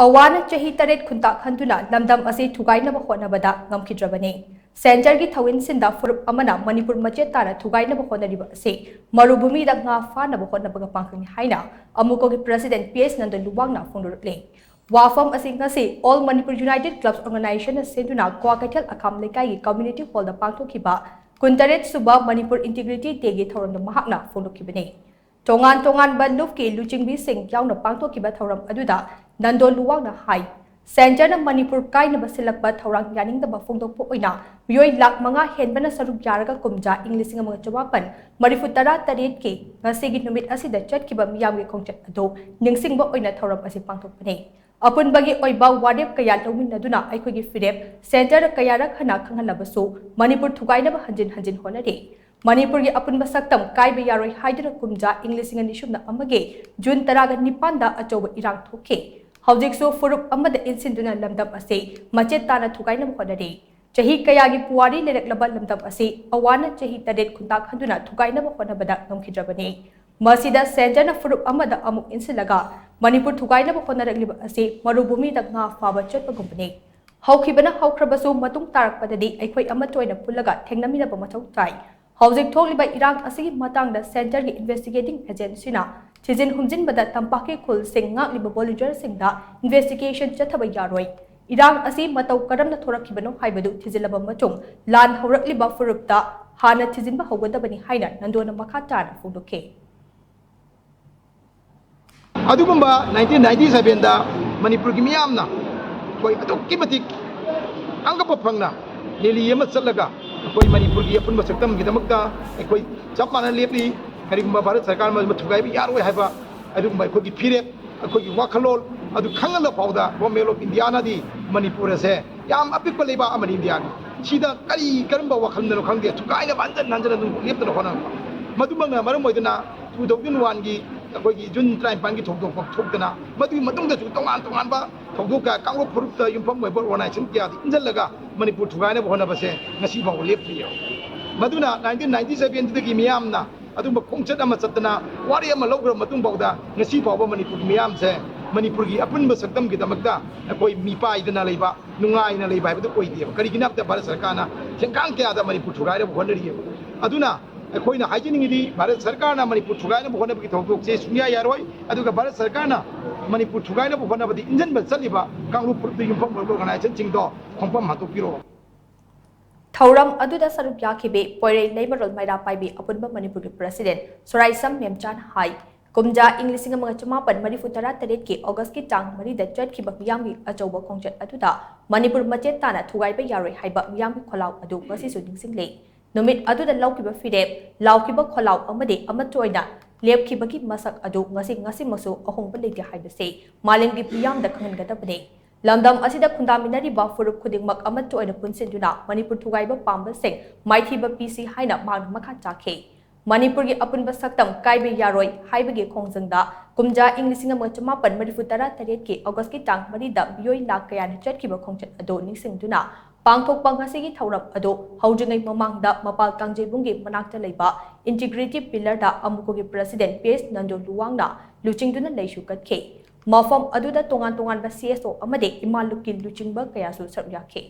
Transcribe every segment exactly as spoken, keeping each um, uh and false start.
ꯑꯋꯥꯅ ꯆꯍꯤ ꯇꯔꯦꯠ ꯈꯨꯟꯇꯥꯛ ꯍꯟꯗꯨꯅ ꯂꯝꯗꯝ ꯑꯁꯤ ꯊꯨꯒꯥꯏꯅꯕ ꯍꯣꯠꯅꯕꯗ ꯉꯝꯈꯤꯗ꯭ꯔꯕꯅꯤ꯫ ꯁꯦꯟꯇꯔꯒꯤ ꯊꯧꯏꯟꯁꯤꯟꯗ ꯐꯨꯔꯨꯞ ꯑꯃꯅ ꯃꯅꯤꯄꯨꯔ ꯃꯆꯦꯠ ꯇꯥꯅ ꯊꯨꯒꯥꯏꯅꯕ ꯍꯣꯠꯅꯔꯤꯕ ꯑꯁꯤ ꯃꯔꯨꯚꯨꯃꯤꯗ ꯉꯥ ꯐꯥꯅꯕ ꯍꯣꯠꯅꯕꯒ ꯄꯥꯡꯊꯣꯛꯅꯤ ꯍꯥꯏꯅ ꯑꯃꯨꯀꯣꯒꯤ ꯄ꯭ꯔꯁꯤꯗꯦꯟ ꯄꯤ ꯑꯦꯁ ꯅꯟꯗ ꯂꯨꯋꯥꯡꯅ ꯐꯣꯡꯗꯣꯔꯛꯂꯤ꯫ ꯋꯥꯐꯝ ꯑꯁꯤ ꯉꯁꯤ All Manipur United Clubs Organization ꯅ ꯁꯦꯝꯗꯨꯅ ꯀ꯭ꯋꯥꯀꯩꯊꯦꯜ ꯑꯈꯥꯝ ꯂꯩꯀꯥꯏꯒꯤ ꯀꯝꯃ꯭ꯌꯨꯅꯤꯇꯤ ꯍꯣꯜꯗ ꯄꯥꯡꯊꯣꯛꯈꯤꯕ ꯀꯨꯟꯇꯔꯦꯠ ꯁꯨꯕ ꯃꯅꯤꯄꯨꯔ ꯏꯟꯇꯤꯒ꯭ꯔꯤꯇꯤ ꯗꯦꯒꯤ ꯊꯧꯔꯝꯗ ꯃꯍꯥꯛꯅ ꯐꯣꯡꯗꯣꯛꯈꯤꯕꯅꯤ꯫ ꯇꯣꯉꯥꯟ ꯇꯣꯉꯥꯟꯕ ꯂꯨꯞꯀꯤ ꯂꯨꯆꯤꯡꯕꯤꯁꯤꯡ ꯌꯥꯎꯅ ꯄꯥꯡꯊꯣꯛꯈꯤꯕ ꯊꯧꯔꯝ ꯑꯗꯨꯗ ꯅꯟꯗꯣ ꯂꯨꯋꯥꯡꯅ ꯍꯥꯏ, ꯁꯦꯟꯇꯔꯅ ꯃꯅꯤꯄꯨꯔ ꯀꯥꯏꯅꯕ ꯁꯤꯜꯂꯛꯄ ꯊꯧꯔꯥꯡ ꯌꯥꯅꯤꯡꯗꯕ ꯐꯣꯡꯗꯣꯛꯄ ꯑꯣꯏꯅ ꯃꯤꯑꯣꯏ ꯂꯥꯈ ꯃꯉꯥ ꯍꯦꯟꯕꯅ ꯁꯔꯨꯛ ꯌꯥꯔꯒ ꯀꯨꯝꯖꯥ ꯏꯪ ꯂꯤꯁꯤꯡ ꯑꯃꯒ ꯆꯃꯥꯄꯟ ꯃꯔꯤꯐꯨ ꯇꯔꯥ ꯇꯔꯦꯠꯀꯤ ꯉꯁꯤꯒꯤ ꯅꯨꯃꯤꯠ ꯑꯁꯤꯗ ꯆꯠꯈꯤꯕ ꯃꯤꯌꯥꯝꯒꯤ ꯈꯣꯡꯆꯠ ꯑꯗꯨ ꯅꯤꯡꯁꯤꯡꯕ ꯑꯣꯏꯅ ꯊꯧꯔꯝ ꯑꯁꯤ ꯄꯥꯡꯊꯣꯛꯄꯅꯤ꯫ ꯑꯄꯨꯟꯕꯒꯤ ꯑꯣꯏꯕ ꯋꯥꯔꯦꯞ ꯀꯌꯥ ꯂꯧꯃꯤꯟꯅꯗꯨꯅ ꯑꯩꯈꯣꯏꯒꯤ ꯐꯤꯔꯦꯞ ꯁꯦꯟꯇꯔꯗ ꯀꯌꯥꯔꯛ ꯍꯟꯅ ꯈꯪꯍꯜꯂꯕꯁꯨ ꯃꯅꯤꯄꯨꯔ ꯊꯨꯒꯥꯏꯅꯕ ꯍꯟꯖꯤꯟ ꯍꯟꯖꯤꯟ ꯍꯣꯠꯅꯔꯤ꯫ ꯃꯅꯤꯄꯨꯔꯒꯤ ꯑꯄꯨꯟꯕ ꯁꯛꯇꯝ ꯀꯥꯏꯕ ꯌꯥꯔꯣꯏ ꯍꯥꯏꯗꯨꯅ ꯀꯨꯝꯖꯥ ꯏꯪ ꯂꯤꯁꯤꯡ ꯑꯅꯤ ꯁꯨꯞꯅ ꯑꯃꯒꯤ ꯖꯨꯟ ꯇꯔꯥꯒ ꯅꯤꯄꯥꯟꯗ ꯑꯆꯧꯕ ꯏꯔꯥꯡ ꯊꯣꯛꯈꯤ꯫ ꯍꯧꯖꯤꯛꯁꯨ ꯐꯨꯔꯨꯞ ꯑꯃꯗ ꯏꯟꯁꯤꯟꯗꯨꯅ ꯂꯝꯗꯝ ꯑꯁꯤ ꯃꯆꯦꯠ ꯇꯥꯅ ꯊꯨꯒꯥꯏꯅꯕ ꯍꯣꯠꯅꯔꯤ꯫ ꯆꯍꯤ ꯀꯌꯥꯒꯤ ꯄꯨꯋꯥꯔꯤ ꯂꯩꯔꯛꯂꯕ ꯂꯝꯗꯝ ꯑꯁꯤ ꯑꯋꯥꯅ ꯆꯍꯤ ꯇꯔꯦꯠ ꯈꯨꯟꯇꯥꯛ ꯍꯟꯗꯨꯅ ꯊꯨꯒꯥꯏꯅꯕ ꯍꯣꯠꯅꯕꯗ ꯉꯝꯈꯤꯗ꯭ꯔꯕꯅꯤ꯫ ꯃꯁꯤꯗ ꯁꯦꯟꯇꯔꯅ ꯐꯨꯔꯨꯞ ꯑꯃꯗ ꯑꯃꯨꯛ ꯏꯟꯁꯤꯜꯂꯒ ꯃꯅꯤꯄꯨꯔ ꯊꯨꯒꯥꯏꯅꯕ ꯍꯣꯠꯅꯔꯛꯂꯤꯕ ꯑꯁꯤ ꯃꯔꯨꯚꯨꯃꯤꯗ ꯉꯥ ꯐꯥꯕ ꯆꯠꯄꯒꯨꯝꯕꯅꯤ꯫ ꯍꯧꯈꯤꯕꯅ ꯍꯧꯈ꯭ꯔꯕꯁꯨ ꯃꯇꯨꯡ ꯇꯥꯔꯛꯄꯗꯗꯤ ꯑꯩꯈꯣꯏ ꯑꯃꯠꯇ ꯑꯣꯏꯅ ꯄꯨꯜꯂꯒ ꯊꯦꯡꯅꯃꯤꯟꯅꯕ ꯃꯊꯧ ꯇꯥꯏ꯫ ꯍꯧꯖꯤꯛ ꯊꯣꯛꯂꯤꯕ ꯏꯔꯥꯡ ꯑꯁꯤꯒꯤ ꯃꯇꯥꯡꯗ ꯁꯦꯟꯇꯔꯒꯤ ꯏꯟꯚꯦꯁꯇꯤꯒꯦꯇꯤꯡ ꯑꯦꯖꯦꯟꯁꯤꯅ ꯊꯤꯖꯤꯟ ꯍꯨꯝꯖꯤꯟꯕꯗ ꯇꯝꯄꯥꯛꯀꯤ ꯈꯨꯜꯁꯤꯡ ꯉꯥꯛꯂꯤꯕ ꯚꯣꯂꯨꯟꯇꯤꯌꯔꯁꯤꯡꯗ ꯏꯟꯚꯦꯁꯇꯤꯒꯦꯁꯟ ꯆꯠꯊꯕ ꯌꯥꯔꯣꯏ꯫ ꯏꯔꯥꯡ ꯑꯁꯤ ꯃꯇꯧ ꯀꯔꯝꯅ ꯊꯣꯔꯛꯈꯤꯕꯅꯣ ꯍꯥꯏꯕꯗꯨ ꯊꯤꯖꯤꯜꯂꯕ ꯃꯇꯨꯡ ꯂꯥꯟ ꯍꯧꯔꯛꯂꯤꯕ ꯐꯨꯔꯨꯞꯇ ꯍꯥꯟꯅ ꯊꯤꯖꯤꯟꯕ ꯍꯧꯒꯗꯕꯅꯤ ꯍꯥꯏꯅ ꯅꯟꯗꯣꯅ ꯃꯈꯥ ꯇꯥꯅ ꯐꯣꯡꯗꯣꯛꯈꯤ꯫ ꯑꯗꯨꯒꯨꯝꯕ ꯅꯥꯏꯟꯇꯤꯟ ꯅꯥꯏꯟꯇꯤ ꯁꯚꯦꯟꯗ ꯃꯅꯤꯄꯨꯔꯒꯤ ꯃꯤꯌꯥꯝꯅ ꯑꯩꯈꯣꯏ ꯑꯗꯨꯛꯀꯤ ꯃꯇꯤꯛ ꯑꯉꯛꯄ ꯐꯪꯅ ꯔꯦꯂꯤ ꯑꯃ ꯆꯠꯂꯒ ꯑꯩꯈꯣꯏ ꯃꯅꯤꯄꯨꯔꯒꯤ ꯑꯄꯨꯟꯕ ꯁꯛꯇꯝꯒꯤꯗꯃꯛꯇ ꯑꯩꯈꯣꯏ ꯆꯞ ꯃꯥꯟꯅ ꯂꯦꯞꯂꯤ꯫ ꯀꯔꯤꯒꯨꯝꯕ ꯚꯥꯔꯠ ꯁꯔꯀꯥꯔꯅ ꯃꯗꯨ ꯊꯨꯒꯥꯏꯕ ꯌꯥꯔꯣꯏ ꯍꯥꯏꯕ ꯑꯗꯨꯒꯨꯝꯕ ꯑꯩꯈꯣꯏꯒꯤ ꯐꯤꯔꯦꯞ, ꯑꯩꯈꯣꯏꯒꯤ ꯋꯥꯈꯜꯂꯣꯟ ꯑꯗꯨ ꯈꯪꯍꯜꯂ ꯐꯥꯎꯗ Government of Indiaꯅꯗꯤ ꯃꯅꯤꯄꯨꯔ ꯑꯁꯦ ꯌꯥꯝ ꯑꯄꯤꯛꯄ ꯂꯩꯕꯥꯛ ꯑꯃꯅꯤ ꯏꯟꯗꯤꯌꯥꯒꯤ꯫ ꯁꯤꯗ ꯀꯔꯤ ꯀꯔꯝꯕ ꯋꯥꯈꯜꯅꯅꯣ ꯈꯪꯗꯦ, ꯊꯨꯒꯥꯏꯅꯕ ꯍꯟꯖꯟ ꯍꯟꯖꯟ ꯑꯗꯨꯝ ꯂꯦꯞꯇꯅ ꯍꯣꯠꯅꯔꯛꯄ꯫ ꯃꯗꯨꯃꯛꯅ ꯃꯔꯝ ꯑꯣꯏꯗꯨꯅ two thousand oneꯒꯤ ꯑꯩꯈꯣꯏꯒꯤ ꯖꯨꯟ ꯇꯔꯥꯅꯤꯄꯥꯟꯒꯤ ꯊꯧꯗꯣꯛ ꯊꯣꯛꯇꯅ ꯃꯗꯨꯒꯤ ꯃꯇꯨꯡꯗꯁꯨ ꯇꯣꯉꯥꯟ ꯇꯣꯉꯥꯟꯕ ꯊꯧꯗꯣꯛ ꯀꯌꯥ, ꯀꯥꯡꯂꯨꯞ ꯐꯨꯔꯨꯞꯇ ꯌꯨꯝꯐꯝ ꯑꯣꯏꯕ organization ꯀꯌꯥꯗ ꯏꯟꯖꯜꯂꯒ ꯃꯅꯤꯄꯨꯔ ꯊꯨꯒꯥꯏꯅꯕ ꯍꯣꯠꯅꯕꯁꯦ ꯉꯁꯤ ꯐꯥꯎꯕ ꯂꯦꯞꯇ꯭ꯔꯤꯌꯦ꯫ ꯃꯗꯨꯅ nineteen ninety sevenꯗꯒꯤ ꯃꯤꯌꯥꯝꯅ ꯑꯗꯨꯝꯕ ꯈꯣꯡꯆꯠ ꯑꯃ ꯆꯠꯇꯅ ꯋꯥꯔꯦꯞ ꯑꯃ ꯂꯧꯈ꯭ꯔꯕ ꯃꯇꯨꯡ ꯐꯥꯎꯗ ꯉꯁꯤ ꯐꯥꯎꯕ ꯃꯅꯤꯄꯨꯔꯒꯤ ꯃꯤꯌꯥꯝꯁꯦ ꯃꯅꯤꯄꯨꯔꯒꯤ ꯑꯄꯨꯟꯕ ꯁꯛꯇꯝꯒꯤꯗꯃꯛꯇ ꯑꯩꯈꯣꯏ ꯃꯤꯄꯥꯏꯗꯅ ꯂꯩꯕ, ꯅꯨꯡꯉꯥꯏꯅ ꯂꯩꯕ ꯍꯥꯏꯕꯗꯨ ꯑꯣꯏꯗꯦꯕ꯫ ꯀꯔꯤꯒꯤꯅꯣ ꯍꯥꯏꯕꯗ ꯚꯥꯔꯠ ꯁꯔꯀꯥꯔꯅ ꯊꯦꯡꯒꯥꯡ ꯀꯌꯥꯗ ꯃꯅꯤꯄꯨꯔ ꯊꯨꯒꯥꯏꯅꯕ ꯍꯣꯠꯅꯔꯤꯑꯕ꯫ ꯑꯗꯨꯅ ꯑꯩꯈꯣꯏꯅ ꯍꯥꯏꯖꯅꯤꯡꯉꯤꯗꯤ, ꯚꯥꯔꯠ ꯁꯔꯀꯥꯔꯅ ꯃꯅꯤꯄꯨꯔ ꯊꯨꯒꯥꯏꯅꯕ ꯍꯣꯠꯅꯕꯒꯤ ꯊꯧꯗꯣꯛꯁꯦ ꯁꯨꯡꯌꯥ ꯌꯥꯔꯣꯏ꯫ ꯑꯗꯨꯒ ꯚꯥꯔꯠ ꯁꯔꯀꯥꯔꯅ ꯃꯅꯤꯄꯨꯔ ꯊꯨꯒꯥꯏꯅꯕ ꯍꯣꯠꯅꯕꯗ ꯏꯟꯖꯟꯕ ꯆꯠꯂꯤꯕ ꯀꯥꯡꯂꯨꯞ ꯐꯨꯔꯨꯞꯇ ꯌꯨꯝꯐꯝ ꯑꯣꯏꯕ organizationꯁꯤꯡꯗꯣ ꯈꯣꯡꯐꯝ ꯍꯥꯟꯗꯣꯛꯄꯤꯔꯛꯑꯣ꯫ ꯊꯧꯔꯝ ꯑꯗꯨꯗ ꯁꯔꯨꯛ ꯌꯥꯈꯤꯕꯤ ꯄꯣꯏꯔꯩ ꯂꯩꯃꯔꯣꯜ ꯃꯩꯔꯥ ꯄꯥꯏꯕꯤ ꯑꯄꯨꯟꯕ ꯃꯅꯤꯄꯨꯔꯒꯤ president ꯁꯣꯔꯥꯏꯁꯝ ꯃꯦꯝꯆꯥꯟ ꯍꯥꯏ, ꯀꯨꯝꯖꯥ ꯏꯪ ꯂꯤꯁꯤꯡ ꯑꯃꯒ ꯆꯃꯥꯄꯟ ꯃꯔꯤꯐꯨ ꯇꯔꯥ ꯇꯔꯦꯠꯀꯤ Augustꯀꯤ ꯇꯥꯡ ꯃꯔꯤꯗ ꯆꯠꯈꯤꯕ ꯃꯤꯌꯥꯝꯒꯤ ꯑꯆꯧꯕ ꯈꯣꯡꯆꯠ ꯑꯗꯨꯗ ꯃꯅꯤꯄꯨꯔ ꯃꯆꯦꯠ ꯇꯥꯅ ꯊꯨꯒꯥꯏꯕ ꯌꯥꯔꯣꯏ ꯍꯥꯏꯕ ꯃꯤꯌꯥꯝꯒꯤ ꯈꯣꯜꯂꯥꯎ ꯑꯗꯨ ꯉꯁꯤꯁꯨ ꯅꯤꯡꯁꯤꯡꯂꯤ꯫ ꯅꯨꯃꯤꯠ ꯑꯗꯨꯗ ꯂꯧꯈꯤꯕ ꯐꯤꯔꯦꯞ, ꯂꯥꯎꯈꯤꯕ ꯈꯣꯜꯂꯥꯎ ꯑꯃꯗꯤ ꯑꯃꯠꯇ ꯑꯣꯏꯅ ꯂꯦꯞꯈꯤꯕꯒꯤ ꯃꯁꯛ ꯑꯗꯨ ꯉꯁꯤ ꯉꯁꯤꯃꯛꯁꯨ ꯑꯍꯣꯡꯕ ꯂꯩꯇꯦ ꯍꯥꯏꯕꯁꯤ ꯃꯥꯂꯦꯝꯒꯤ ꯃꯤꯌꯥꯝꯗ ꯈꯪꯍꯟꯒꯗꯕꯅꯤ꯫ ꯂꯝꯗꯝ ꯑꯁꯤꯗ ꯈꯨꯟꯗꯥꯃꯤꯟꯅꯔꯤꯕ ꯐꯨꯔꯨꯞ ꯈꯨꯗꯤꯡꯃꯛ ꯑꯃꯠꯇ ꯑꯣꯏꯅ ꯄꯨꯟꯁꯤꯟꯗꯨꯅ ꯃꯅꯤꯄꯨꯔ ꯊꯨꯒꯥꯏꯕ ꯄꯥꯝꯕꯁꯤꯡ ꯃꯥꯏꯊꯤꯕ ꯄꯤꯁꯤ ꯍꯥꯏꯅ ꯃꯍꯥꯛꯅ ꯃꯈꯥ ꯇꯥꯈꯤ꯫ ꯃꯅꯤꯄꯨꯔꯒꯤ ꯑꯄꯨꯟꯕ ꯁꯛꯇꯝ ꯀꯥꯏꯕ ꯌꯥꯔꯣꯏ ꯍꯥꯏꯕꯒꯤ ꯈꯣꯡꯖꯪꯗ ꯀꯨꯝꯖꯥ ꯏꯪ ꯂꯤꯁꯤꯡ ꯑꯃ ꯆꯃꯥꯄꯟ ꯃꯔꯤꯐꯨ ꯇꯔꯥ ꯇꯔꯦꯠꯀꯤ Augustꯀꯤ ꯇꯥꯡ ꯃꯔꯤꯗ ꯃꯤꯑꯣꯏ ꯂꯥꯈ ꯀꯌꯥꯅ ꯆꯠꯈꯤꯕ ꯈꯣꯡꯆꯠ ꯑꯗꯨ ꯅꯤꯡꯁꯤꯡꯗꯨꯅ ꯄꯥꯡꯊꯣꯛꯄ ꯉꯁꯤꯒꯤ ꯊꯧꯔꯝ ꯑꯗꯨ ꯍꯧꯗ꯭ꯔꯤꯉꯩ ꯃꯃꯥꯡꯗ ꯃꯄꯥꯜ ꯀꯥꯡꯖꯩꯕꯨꯡꯒꯤ ꯃꯅꯥꯛꯇ ꯂꯩꯕ Integrity Pillarꯗ ꯑꯃꯨꯀꯣꯒꯤ president P H Nando ꯂꯨꯋꯥꯡꯅ ꯂꯨꯆꯤꯡꯗꯨꯅ ꯂꯩꯁꯨ ꯀꯠꯈꯤ꯫ ꯃꯐꯝ ꯑꯗꯨꯗ ꯇꯣꯉꯥꯟ ꯇꯣꯉꯥꯟꯕ C S O ꯑꯃꯗꯤ ꯏꯃꯥ ꯂꯨꯞꯀꯤ ꯂꯨꯆꯤꯡꯕ ꯀꯌꯥꯁꯨ ꯁꯔꯨꯛ ꯌꯥꯈꯤ꯫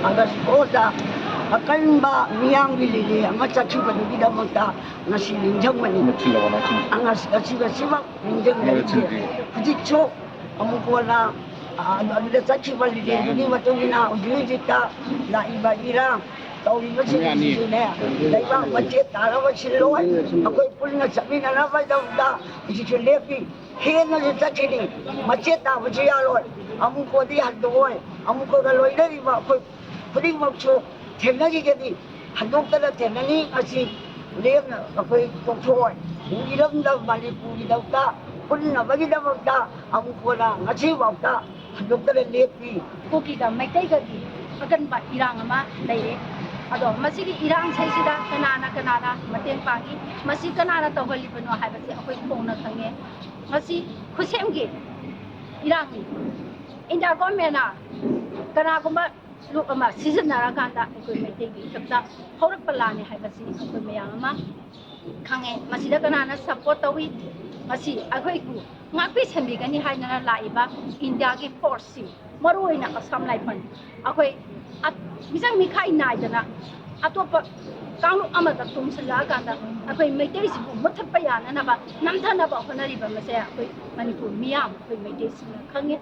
ꯑꯥꯒꯁ ꯐꯣꯔꯗ ꯑꯀꯟꯕ ꯃꯤꯌꯥꯝꯒꯤ ꯔꯦꯂꯤ ꯑꯃ ꯆꯠꯈꯤꯕꯗꯨꯒꯤꯗꯃꯛꯇ ꯉꯁꯤ ꯅꯤꯡꯁꯤꯡꯕꯅꯤ꯫ ꯉꯁꯤ, ꯉꯁꯤꯃꯛ ꯅꯤꯡꯁꯤꯡꯖꯔꯤꯁꯦ꯫ ꯍꯧꯖꯤꯛꯁꯨ ꯑꯃꯨꯛ ꯀꯣꯟꯅ, ꯑ, ꯑꯗꯨꯗ ꯆꯠꯈꯤꯕ ꯔꯦꯂꯤꯗꯨꯒꯤ ꯃꯇꯨꯡ ꯏꯟꯅ ꯍꯧꯖꯤꯛ ꯍꯧꯖꯤꯛꯇ ꯂꯥꯛꯏꯕ ꯏꯔꯥꯡ ꯇꯧꯔꯤꯕꯁꯤꯡꯁꯤꯁꯨꯅꯦ, ꯂꯩꯕꯥꯛ ꯃꯆꯦꯠ ꯇꯥꯅꯕ ꯁꯤꯜꯂꯣꯏ꯫ ꯑꯩꯈꯣꯏ ꯄꯨꯟꯅ ꯆꯠꯃꯤꯟꯅꯅꯕꯒꯤꯗꯃꯛꯇ ꯍꯧꯖꯤꯛꯁꯨ ꯂꯦꯞꯄꯤ꯫ ꯍꯦꯟꯅꯁꯨ ꯆꯠꯈꯤꯅꯤ꯫ ꯃꯆꯦꯠ ꯇꯥꯕꯁꯨ ꯌꯥꯔꯣꯏ꯫ ꯑꯃꯨꯛ ꯀꯣꯟꯗꯤ ꯍꯟꯗꯣꯛꯑꯣꯏ꯫ ꯑꯃꯨꯛ ꯀꯣꯟꯗ ꯂꯣꯏꯅꯔꯤꯕ ꯑꯩꯈꯣꯏ ꯈꯨꯗꯤꯡꯃꯛꯁꯨ ꯊꯦꯡꯅꯈꯤꯒꯅꯤ꯫ ꯍꯟꯗꯣꯛꯇꯅ ꯊꯦꯡꯅꯅꯤ꯫ ꯃꯁꯤ ꯂꯦꯝꯅ ꯑꯩꯈꯣꯏ ꯇꯣꯛꯊꯣꯛꯑꯣꯏ꯫ ꯏꯔꯝꯗꯝ ꯃꯅꯤꯄꯨꯔꯒꯤꯗꯃꯛꯇ ꯄꯨꯟꯅꯕꯒꯤꯗꯃꯛꯇ ꯑꯃꯨꯛ ꯀꯣꯟꯅ ꯉꯁꯤꯐꯥꯎꯗ ꯍꯟꯗꯣꯛꯇꯅ ꯂꯦꯞꯄꯤ꯫ ꯀꯨꯀꯤꯒ ꯃꯩꯇꯩꯒꯒꯤ ꯑꯀꯟꯕ ꯏꯔꯥꯡ ꯑꯃ ꯂꯩꯔꯦ꯫ ꯑꯗꯣ ꯃꯁꯤꯒꯤ ꯏꯔꯥꯡꯁꯤꯗ ꯀꯅꯥꯅ ꯀꯅꯥꯅ ꯃꯇꯦꯡ ꯄꯥꯡꯉꯤ, ꯃꯁꯤ ꯀꯅꯥꯅ ꯇꯧꯍꯜꯂꯤꯕꯅꯣ ꯍꯥꯏꯕꯁꯤ ꯑꯩꯈꯣꯏ ꯐꯣꯡꯅ ꯈꯪꯉꯦ꯫ ꯃꯁꯤ ꯈꯨꯠꯁꯦꯝꯒꯤ ꯏꯔꯥꯡꯅꯤ꯫ ꯏꯟꯗꯤꯌꯥ ꯒꯣꯔꯃꯦꯟꯅ ꯀꯅꯥꯒꯨꯝꯕ ꯂꯨꯞ ꯑꯃ ꯁꯤꯖꯤꯟꯅꯔꯀꯥꯟꯗ ꯑꯩꯈꯣꯏ ꯃꯩꯇꯩꯒꯤ ꯏꯊꯛꯇ ꯍꯧꯔꯛꯄ ꯂꯥꯟꯅꯤ ꯍꯥꯏꯕꯁꯤ ꯑꯩꯈꯣꯏ ꯃꯌꯥꯝ ꯑꯃ ꯈꯪꯉꯦ꯫ ꯃꯁꯤꯗ ꯀꯅꯥꯅ support ꯇꯧꯏ, ꯃꯁꯤ ꯑꯩꯈꯣꯏꯕꯨ ꯉꯥꯛꯄꯤ ꯁꯦꯟꯕꯤꯒꯅꯤ ꯍꯥꯏꯗꯅ ꯂꯥꯛꯏꯕ ꯏꯟꯗꯤꯌꯥꯒꯤ ꯐꯣꯔꯁꯁꯤꯡ, ꯃꯔꯨꯑꯣꯏꯅ ꯑꯁꯥꯝ ꯔꯥꯏꯐꯜ, ꯑꯩꯈꯣꯏ ꯑ-, ꯃꯤꯆꯪ ꯃꯤꯈꯥꯏ ꯅꯥꯏꯗꯅ ꯑꯇꯣꯞꯄ ꯀꯥꯡꯂꯨꯞ ꯑꯃꯗ ꯇꯣꯡꯁꯤꯜꯂꯛꯑꯀꯥꯟꯗ ꯑꯩꯈꯣꯏ ꯃꯩꯇꯩꯁꯤꯕꯨ ꯃꯨꯠꯊꯠꯄ ꯌꯥꯅꯅꯕ, ꯅꯝꯊꯅꯕ ꯍꯣꯠꯅꯔꯤꯕ ꯃꯁꯦ ꯑꯩꯈꯣꯏ ꯃꯅꯤꯄꯨꯔ ꯃꯤꯌꯥꯝ, ꯑꯩꯈꯣꯏ ꯃꯩꯇꯩꯁꯤꯡꯅ ꯈꯪꯉꯤ꯫